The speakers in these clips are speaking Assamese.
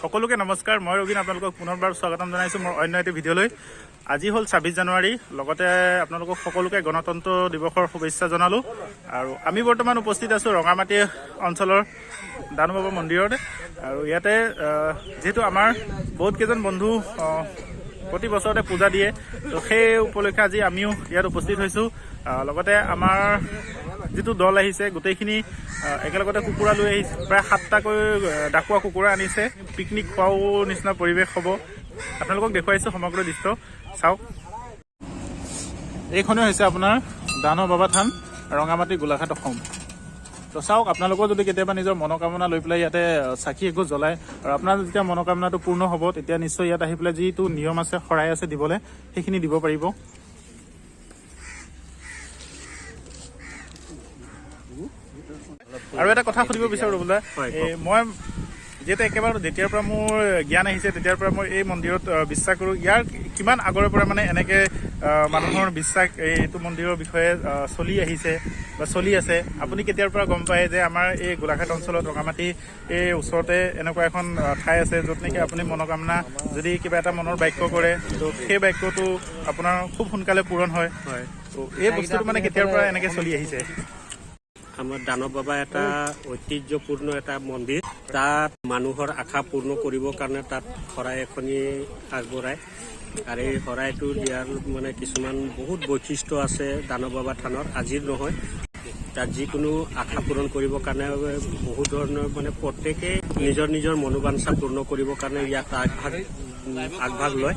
সকলোকে নমস্কাৰ, মই ৰবীন আপোনালোকক পুনৰবাৰ স্বাগতম জনাইছোঁ মোৰ অন্য এটি ভিডিঅ'লৈ। আজি হ'ল 26 জানুৱাৰী, লগতে আপোনালোকক সকলোকে গণতন্ত্ৰ দিৱসৰ শুভেচ্ছা জনালোঁ। আৰু আমি বৰ্তমান উপস্থিত আছোঁ ৰঙামাটি অঞ্চলৰ দানুবাবা মন্দিৰত। আৰু ইয়াতে যিহেতু আমাৰ বহুত কেইজন বন্ধু প্ৰতি বছৰতে পূজা দিয়ে, তো সেই উপলক্ষে আজি আমিও ইয়াত উপস্থিত হৈছোঁ। লগতে আমাৰ যিটো দল আহিছে গোটেইখিনি একেলগতে কুকুৰা লৈ আহিছে, প্ৰায় 7টাকৈ ডাকুৱা কুকুৰা আনিছে। পিকনিক খোৱাও নিচিনা পৰিৱেশ হ'ব। আপোনালোকক দেখুৱাইছোঁ সমগ্ৰ দৃশ্য, চাওক। এইখনেই হৈছে আপোনাৰ দানৱ বাবা থান, ৰঙামাটি, গোলাঘাট, অসম। তো চাওক, আপোনালোকেও যদি কেতিয়াবা নিজৰ মনোকামনা লৈ পেলাই ইয়াতে চাকি এগছ জ্বলায় আৰু আপোনাৰ যেতিয়া মনোকামনাটো পূৰ্ণ হ'ব, তেতিয়া নিশ্চয় ইয়াত আহি পেলাই যিটো নিয়ম আছে, শৰাই আছে দিবলৈ, সেইখিনি দিব পাৰিব। আৰু এটা কথা সুধিব বিচাৰো বোলে, মই যিহেতু একেবাৰে যেতিয়াৰ পৰা মোৰ জ্ঞান আহিছে তেতিয়াৰ পৰা মই এই মন্দিৰত বিশ্বাস কৰোঁ। ইয়াৰ কিমান আগৰে পৰা মানে এনেকে মানুহৰ বিশ্বাস এইটো মন্দিৰৰ বিষয়ে চলি আহিছে বা চলি আছে, আপুনি কেতিয়াৰ পৰা গম পায় যে আমাৰ এই গোলাঘাট অঞ্চলত ৰঙামাটি এই ওচৰতে এনেকুৱা এখন ঠাই আছে য'ত নেকি আপুনি মনোকামনা যদি কিবা এটা মনৰ বাক্য কৰে তো সেই বাক্যটো আপোনাৰ খুব সোনকালে পূৰণ হয়? তো এই বস্তুটো মানে কেতিয়াৰ পৰা এনেকে চলি আহিছে? আমাৰ দানৱ বাবা এটা ঐতিহ্যপূৰ্ণ এটা মন্দিৰ। তাত মানুহৰ আশা পূৰ্ণ কৰিবৰ কাৰণে তাত শৰাই এখনি আগবঢ়ায়। আৰু এই শৰাইটো দিয়াৰ মানে কিছুমান বহুত বৈশিষ্ট্য আছে দানৱ বাবা থানৰ, আজিৰ নহয়। তাত যিকোনো আশা পূৰণ কৰিবৰ কাৰণে বহুত ধৰণৰ মানে প্ৰত্যেকেই নিজৰ নিজৰ মনোবাঞ্ছা পূৰ্ণ কৰিবৰ কাৰণে ইয়াত আগভাগ লয়।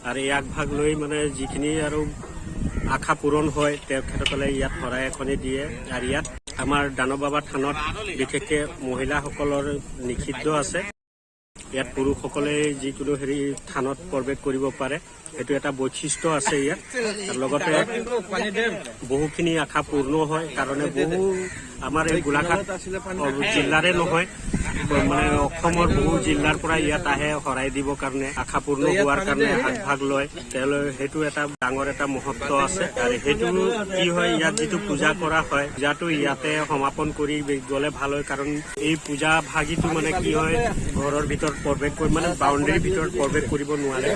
আৰু এই আগভাগ লৈ মানে যিখিনি আৰু আশা পূৰণ হয় তেখেতসকলে ইয়াত শৰাই এখনি দিয়ে। আৰু ইয়াত আমাৰ দানৱ বাবা থানত বিশেষকৈ মহিলাসকলৰ নিষিদ্ধ আছে। ইয়াত পুৰুষসকলে যিকোনো হেৰি থানত প্ৰৱেশ কৰিব পাৰে, সেইটো এটা বৈশিষ্ট্য আছে ইয়াত। আৰু লগতে বহুখিনি আশা পূৰ্ণ হয় কাৰণে বহু আমাৰ এই গোলাঘাট জিলাৰে নহয়, মানে অসমৰ বহু জিলাৰ পৰা ইয়াত আহে শৰাই দিবৰ কাৰণে, আশা পূৰ্ণ হোৱাৰ কাৰণে আগভাগ লয়। তেওঁলোকে সেইটো এটা ডাঙৰ এটা মহত্ব আছে। আৰু সেইটো কি হয়, ইয়াত যিটো পূজা কৰা হয়, পূজাটো ইয়াতে সমাপন কৰি গ'লে ভাল হয়। কাৰণ এই পূজা ভাগিটো মানে কি হয়, ঘৰৰ ভিতৰত প্ৰৱেশ কৰি মানে বাউণ্ডেৰীৰ ভিতৰত প্ৰৱেশ কৰিব নোৱাৰে,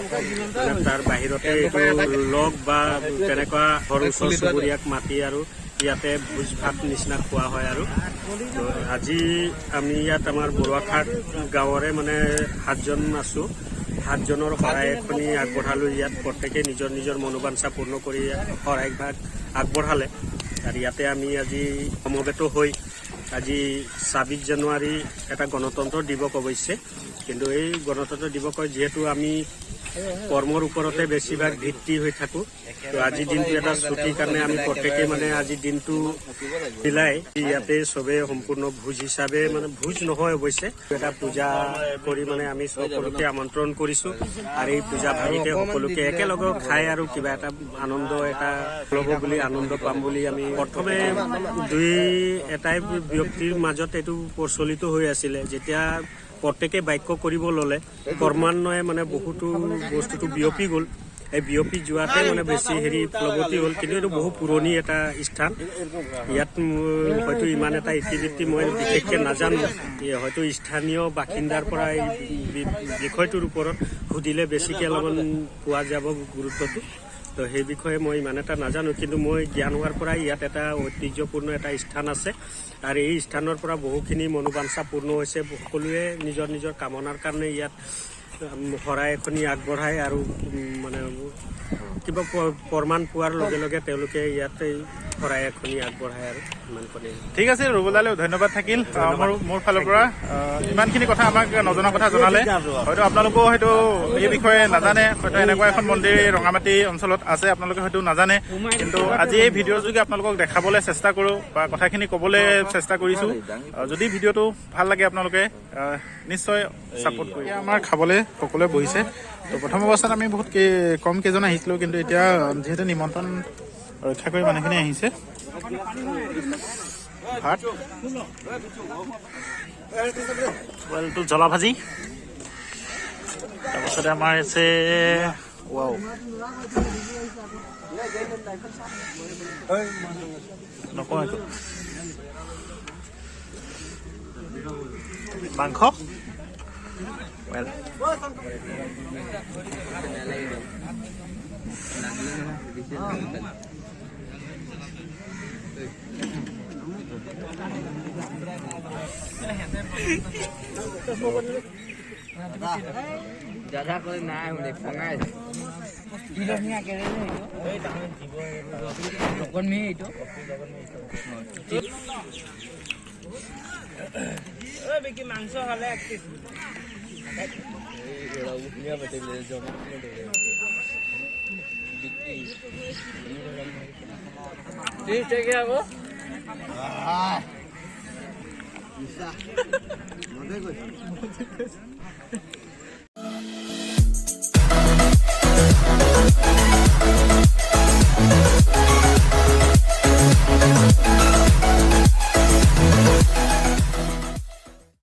মানে তাৰ বাহিৰতে এইটো লগ বা তেনেকুৱা ঘৰ ওচৰ চুবুৰীয়াক মাতি আৰু ইয়াতে ভোজ ভাত নিচিনা খোৱা হয়। আৰু আজি আমি ইয়াত আমাৰ বৰুৱাখাট গাঁৱৰে মানে 7জন আছো, 7জনৰ শৰাই এখনি আগবঢ়ালো। ইয়াত প্ৰত্যেকে নিজৰ নিজৰ মনোবাঞ্ছা পূৰ্ণ কৰি শৰাই ভাগ আগবঢ়ালে। আৰু ইয়াতে আমি আজি সমবেত হৈ আজি 26 জানুৱাৰী এটা গণতন্ত্ৰ দিৱস অৱশ্যে, কিন্তু এই গণতন্ত্ৰ দিৱসৰ যিহেতু আমি কৰ্মৰ ওপৰতে বেছিভাগ ভিত্তি হৈ থাকো, তো আজিৰ দিনটো এটা ছুটিৰ কাৰণে আমি প্ৰত্যেকে মানে আজিৰ দিনটো মিলাই ইয়াতে চবে সম্পূৰ্ণ ভোজ হিচাপে, মানে ভোজ নহয় অৱশ্যে, এটা পূজা কৰি মানে আমি সকলোকে আমন্ত্ৰণ কৰিছো। আৰু এই পূজা ভাগিতে সকলোকে একেলগে খাই আৰু কিবা এটা আনন্দ এটা ল'ব বুলি, আনন্দ পাম বুলি আমি প্ৰথমে দুই এটাই ব্যক্তিৰ মাজত এইটো প্ৰচলিত হৈ আছিলে। যেতিয়া প্ৰত্যেকে বাক্য কৰিব ল'লে ক্ৰমান্বয়ে মানে বহুতো বস্তুটো বিয়পি গ'ল। এই বিয়পি যোৱাতে মানে বেছি হেৰি ফলৱতী হ'ল। কিন্তু এইটো বহু পুৰণি এটা স্থান, ইয়াত হয়তো ইমান এটা ইতিবৃত্তি মই বিশেষকৈ নাজানো। হয়তো স্থানীয় বাসিন্দাৰ পৰা এই বিষয়টোৰ ওপৰত সুধিলে বেছিকৈ অলপমান পোৱা যাব গুৰুত্বটো। তো সেই বিষয়ে মই ইমান এটা নাজানো, কিন্তু মই জ্ঞান হোৱাৰ পৰাই ইয়াত এটা ঐতিহ্যপূৰ্ণ এটা স্থান আছে। আৰু এই স্থানৰ পৰা বহুখিনি মনোবাঞ্ছা পূৰ্ণ হৈছে। সকলোৱে নিজৰ নিজৰ কামনাৰ কাৰণে ইয়াত শৰাই এখনি আগবঢ়ায় আৰু মানে কিবা প্ৰমাণ পোৱাৰ লগে লগে তেওঁলোকে ইয়াতে শৰাই এখনি আগবঢ়ায়। আৰু ইমানখনি। ঠিক আছে ৰুবুলালৈ ধন্যবাদ থাকিল মোৰ ফালৰ পৰা। ইমানখিনি কথা আমাক নজনা কথা জনালে, হয়তো আপোনালোকেও হয়তো এই বিষয়ে নাজানে, হয়তো এনেকুৱা এখন মন্দিৰ ৰঙামাটি অঞ্চলত আছে আপোনালোকে হয়তো নাজানে। কিন্তু আজি এই ভিডিঅ'ৰ যোগে আপোনালোকক দেখাবলৈ চেষ্টা কৰোঁ বা কথাখিনি ক'বলৈ চেষ্টা কৰিছোঁ। যদি ভিডিঅ'টো ভাল লাগে আপোনালোকে নিশ্চয় ছাপোৰ্ট কৰিব। আমাৰ খাবলৈ সকলোৱে বহিছে। তো প্ৰথম অৱস্থাত আমি বহুত কম কেইজন আহিছিলোঁ, কিন্তু এতিয়া যিহেতু নিমন্ত্ৰণ ৰক্ষা কৰি মানুহখিনি আহিছে। ভাত, এইটো জ্বলা ভাজি, তাৰপাছতে আমাৰ আছে ৱাও নকওঁ একো, মাংস ৱেল। দাদা কলে নাই শুনে খঙাই মাংস খালে। আকৌ